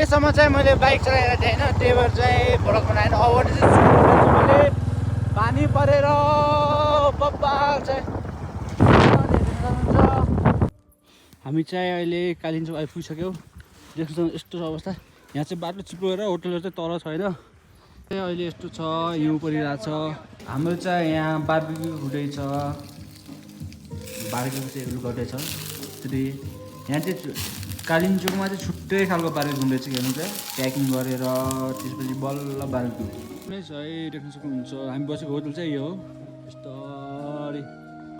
अहिलेसम्म चाहिँ मैले बाइक चलाएर थिएँ होइन, त्यही भएर चाहिँ भ्लग बनाएन। अब चाहिँ मैले पानी परेर बब्बाल चाहिँ हामी चाहिँ अहिले कालिम्पोङ आइपुगिसक्यौँ। देख्नु यस्तो छ अवस्था। यहाँ चाहिँ बाटो चिप्लो भएर होटलहरू चाहिँ तल छैन। अहिले यस्तो छ, हिउँ परिरहेछ। हाम्रो चाहिँ यहाँ बार्बिक्यू हुँदैछ, बार्बिक्यू चाहिँ गर्दैछ। त्यसरी यहाँ चाहिँ कालिम्पोङमा चाहिँ छुट्टै खालको बार्बिक्यू हुँदैछ। हेर्नु चाहिँ प्याकिङ गरेर त्यसपछि बल्ल बार्बिक्यू नै छ है। देख्न सक्नुहुन्छ हामी बसेको होटल चाहिँ यो हो। यस्तो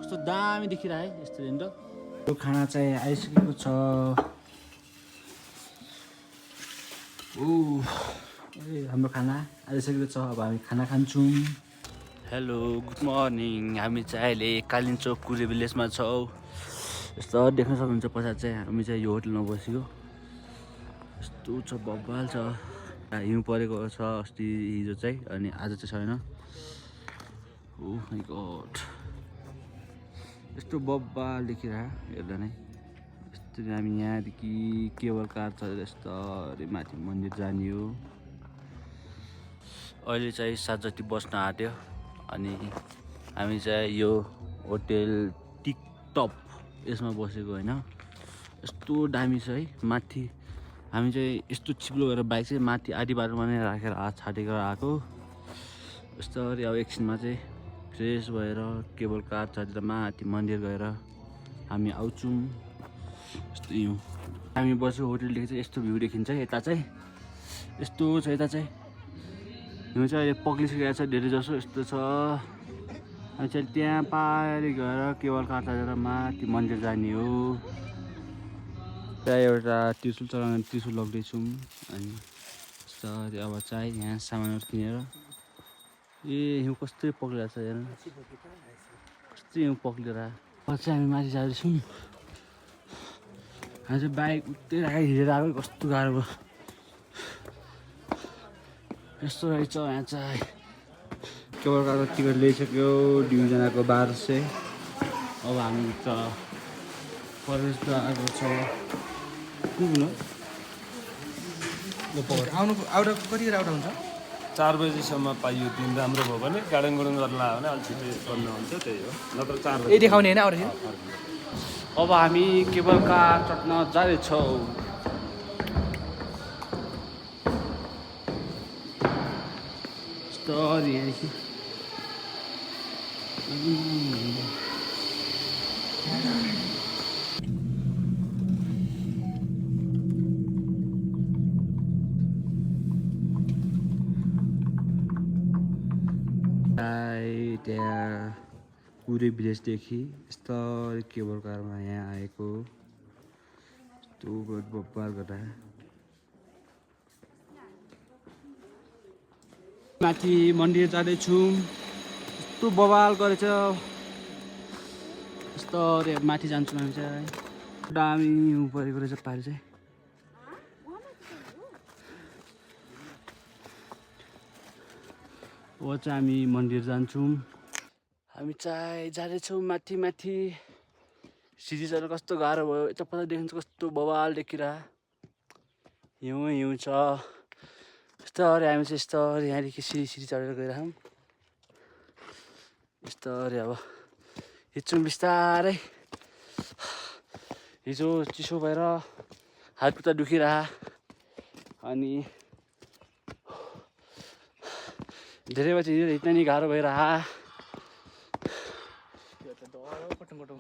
कस्तो दामी देखिरहेको है यस्तो हेर्नु त। यो खाना चाहिँ आइसकेको छ। हाम्रो खाना आइसकेको छ। अब हामी खाना खान्छौँ। Hello good morning. हामी चाहिँ अहिले कालिम्पोङ कुरे भिलेजमा छौँ। यस्तो देख्न सक्नुहुन्छ पछाडि चाहिँ हामी चाहिँ यो होटलमा बसेको। यस्तो छ, बब्बाल छ। हिउँ परेको छ अस्ति हिजो चाहिँ, अनि आज चाहिँ छैन। ओह माइ गॉड, यस्तो बब्बाल देखिरहेको हेर्दा नै। यस्तो हामी यहाँदेखि केबल कार चढेर यस्तरी माथि मन्दिर जाने हो। अहिले चाहिँ 7 जति बस्न आँट्यो। अनि हामी चाहिँ यो होटेल टिकटप यसमा बसेको होइन। यस्तो दामी छ है। माथि हामी चाहिँ यस्तो चिप्लो भएर बाइक चाहिँ माथि आधी बाटोमा नै राखेर हात छाटेर आएको। यस्तरी अब एकछिनमा चाहिँ फ्रेस भएर केबल कार चढेर माथि मन्दिर गएर हामी आउँछौँ। यस्तो हिउँ हामी बसेको होटेलदेखि चाहिँ यस्तो भ्यू देखिन्छ यता चाहिँ। यस्तो छ यता चाहिँ हिउँ चाहिँ अहिले पक्लिसकेको छ धेरै जसो। यस्तो छ। हामी चाहिँ त्यहाँ पारि गएर केबल कार चढेर माथि मन्दिर जाने हो। त्यहाँ एउटा त्रिशुल चलाउने त्रिशुल लग्दैछौँ। अनि यस्तरी अब चाहिँ यहाँ सामानहरू किनेर हिउँ कस्तो पक्लिरहेको छ हेर्नु, कस्तो हिउँ पक्लिएर। अब चाहिँ हामी माथि जाँदैछौँ। हामी चाहिँ बाइक उतै राखेर हिँडेर आएको, कस्तो गाह्रो भयो। यस्तो रहेछ यहाँ चाहिँ। केबल कारको टिकट ल्याइसक्यो 2जनाको 1200। अब हामी त प्रवेश आएको छ। आउनु आउट कतिखेर आउट हुन्छ? 4 बजीसम्म पाइयो। दिन राम्रो भयो भने गार्डन गर्न लाग्यो भने अलिक छिटो गर्नु हुन्छ, त्यही हो। नत्र 4 बजी यही देखाउने होइन आउट? अब हामी केबल कार चढ्न जाँदैछौँ। यस्तरी यहाँदेखि त्यहाँ कुरे भिलेजदेखि यस्तरी केबल कारमा यहाँ आएको। यस्तो बब्बाल गर्दा माथि मन्दिर जाँदैछौँ। यस्तो बवाल गरेछ। यस्तरी माथि जान्छौँ हामी चाहिँ। दामी हिउँ परेको रहेछ पारि चाहिँ। अब चाहिँ हामी मन्दिर जान्छौँ। हामी चाहिँ जाँदैछौँ माथि माथि। सिडी चढ्न कस्तो गाह्रो भयो। यता पछाडि देखिन्छ कस्तो बवाल देखिरह। हिउँ हिउँ छ। यस्तरी हामी चाहिँ यस्तरी यहाँदेखि सिडी चढेर गइरहौँ। यस्तरी अब हिँड्छौँ बिस्तारै। हिजो चिसो भएर हात खुट्टा दुखिरह। अनि धेरै बजी हिँड्न नि गाह्रो भइरह।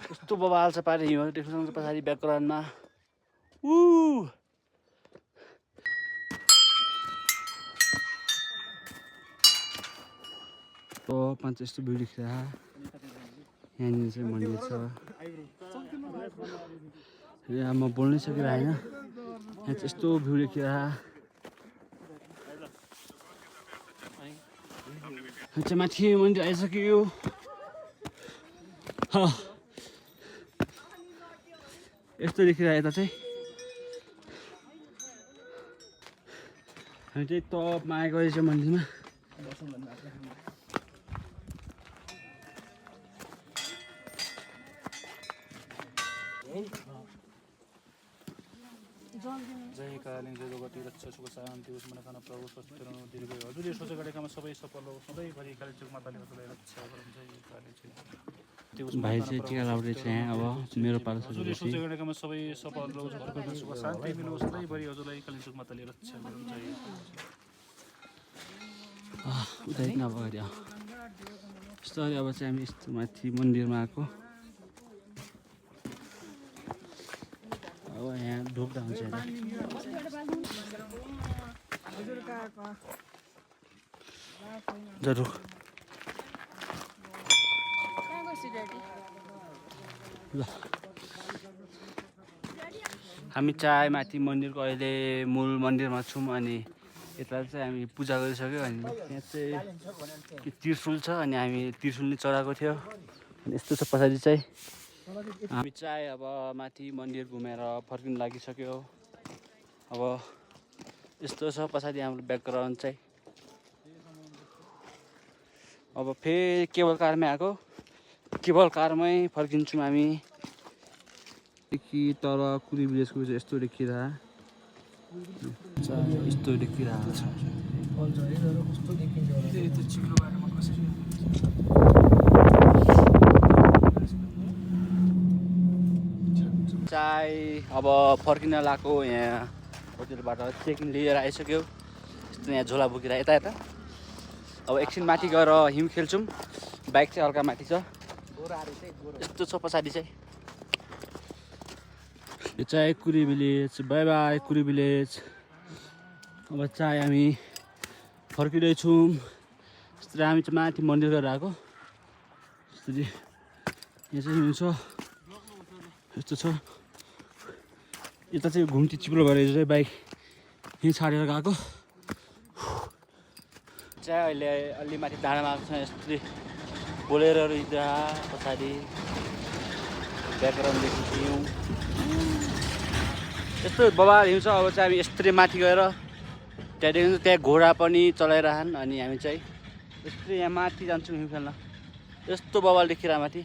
कस्तो बवाल छ पारि हिउँहरू देख्न सक्नुहुन्छ पछाडि ब्याकग्राउन्डमा। टपमा चाहिँ यस्तो भ्यू देखिरह। यहाँनिर चाहिँ मन्दिर छ। यहाँ म बोल्नै सकिरहेन। यहाँ चाहिँ यस्तो भ्यू देखिरह। चाहिँ माथि मन्दिर आइसक्यो। यस्तो देखिरहेको यता चाहिँ। हामी चाहिँ टपमा आएको रहेछ मन्दिरमा। जय कालिङ जय भगवती रक्षा सुख शान्ति उस मनोकामना प्रभु स्वस्थ रहनु दीर्घ हजुरले सोचेको कार्यक्रममा सबै सफल हो सधैँभरि कालीचोक माताले हजुरलाई रक्षा गरौँ जय कालीचोक भाइ चाहिँ टिका लाउँदै छ यहाँ। अब मेरो पालो हजुरले सकेपछि सोचेको कार्यक्रममा सबै सफल होस् घरको सुख शान्ति मिलोस् सधैँभरि हजुरलाई कालीचोक माताले रक्षा गरौँ जय उता एकन अब अगाडि बिस्तारै अब चाहिँ हामी यस्तो माथि मन्दिरमा आएको। अब यहाँ ढोक्दा हुन्छ यता जरुर ल हामी चाहिँ माथि मन्दिरको अहिले मूल मन्दिरमा छौँ अनि यता चाहिँ हामी पूजा गरिसक्यो अनि यहाँ चाहिँ त्रिशुल छ अनि हामी त्रिशुल नै चढाएको थियो अनि यस्तो छ पछाडि चाहिँ हामी चाहिँ अब माथि मन्दिर घुमेर फर्किनु लागिसक्यो। अब यस्तो छ पछाडि हाम्रो ब्याकग्राउन्ड चाहिँ। अब फेरि केबल कारमै आएको केबल कारमै फर्किन्छौँ हामी। देखि तर कुली भिलेजको चाहिँ यस्तो देखिरह यस्तो देखिरहेको छ। चाहिँ अब फर्किन लाग्यो यहाँ होटेलबाट चेकिङ लिएर आइसक्यो। यस्तो यहाँ झोला बोकेर यता यता अब एकछिन माथि गएर हिउँ खेल्छौँ। बाइक चाहिँ हल्का माथि छ यस्तो छ पछाडि चाहिँ। यो चाहिँ कुरी भिलेज बाई बाई कुरी भिलेज। अब चाहिँ हामी फर्किँदैछौँ। यस्तो हामी चाहिँ माथि मन्दिर गरेर आएको यसरी यहाँ चाहिँ हिउँ छ यस्तो छ। यता चाहिँ घुम्ती चिप्लो गरेर चाहिँ बाइक यहीँ छाडेर गएको चाहिँ अहिले अलि माथि डाँडामा आएको छ। यस्तै बोलेरोहरू हिँड्दा पछाडि ब्याकग्राउन्डदेखि हिउँ यस्तो बबाल हिउँ छ। अब चाहिँ हामी यस्तै माथि गएर त्यहाँदेखि त्यहाँ घोडा पनि चलाइरहन् अनि हामी चाहिँ यस्तै यहाँ माथि जान्छौँ हिउँ खेल्न। यस्तो बबाल देखिरह माथि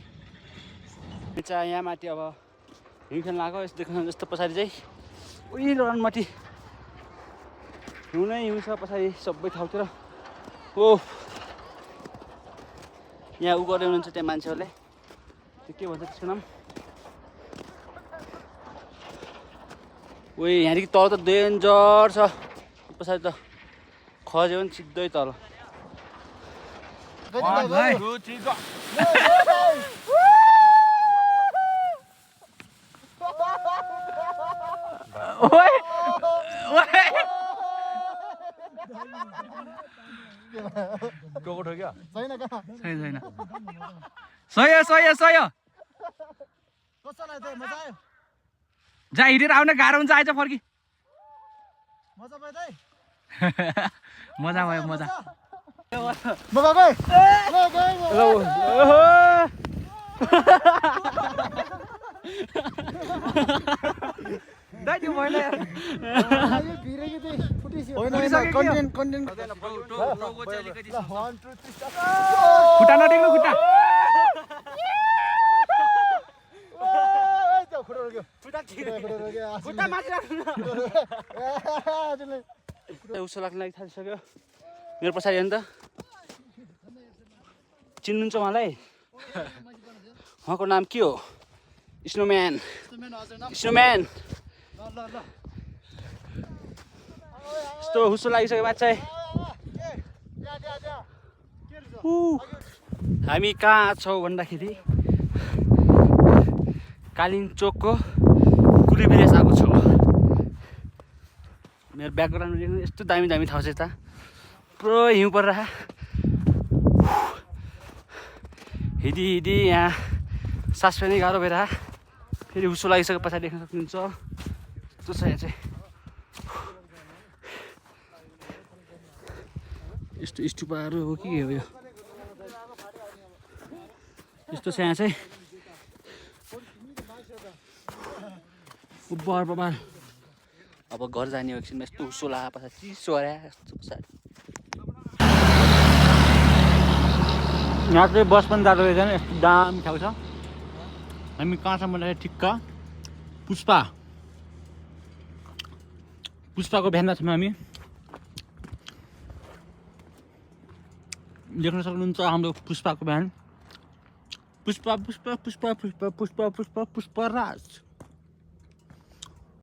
चाहिँ यहाँ माथि अब हिउँ खेल्न आएको। यस्तो देख्नु यस्तो पछाडि चाहिँ उही लडान माथि हिउँ नै हिउँ छ पछाडि सबै ठाउँतिर। हो यहाँ उ गर्दै हुनुहुन्छ त्यहाँ मान्छेहरूले त्यो के भन्छ त्यसको नाम उही यहाँदेखि तल त डेन्जर छ पछाडि त खज्यो भने सिधै तल। छैन सय जा हिँडेर आउन गाह्रो हुन्छ आएछ फर्की। मजा भयो मजा खुट्टा नटेक्नु खुट्टा उसो लाग्न लागि थालिसक्यो मेरो पछाडि हो नि त। चिन्नुहुन्छ उहाँलाई? उहाँको नाम के हो? स्नोम्यान। स्नोम्यान यस्तो हुस्सो लागिसक्यो बाच्छा। हामी कहाँ छौँ भन्दाखेरि कालिम्पोङको कुली भिलेज आएको छौँ। मेरो ब्याकग्राउन्ड देख्नु यस्तो दामी दामी ठाउँ छ यता पुरो हिउँ परिरह। हिँडी हिँडी यहाँ सास फेर्नै गाह्रो भइरह। फेरि हुस्सो लागिसक्यो पछाडि देख्न सक्नुहुन्छ यस्तो छ यहाँ चाहिँ। यस्तो स्टुपाहरू हो कि हो यो यस्तो छ यहाँ चाहिँ। उब्बर बबाल अब घर जाने हो एकछिनमा यस्तो हुस्सो ला पछाडि चिसो गरे यस्तो पछाडि। यहाँ चाहिँ बस पनि जाँदो रहेछ नि यस्तो दामी ठाउँ छ। हामी कहाँ छौँ भन्दाखेरि ठिक्क पुष्पा पुष्पाको भ्यानमा छौँ हामी। देख्न सक्नुहुन्छ हाम्रो पुष्पाको भ्यान। पुष्पा पुष्पा पुष्पा पुष्पा पुष्पा पुष्पा पुष्पराज।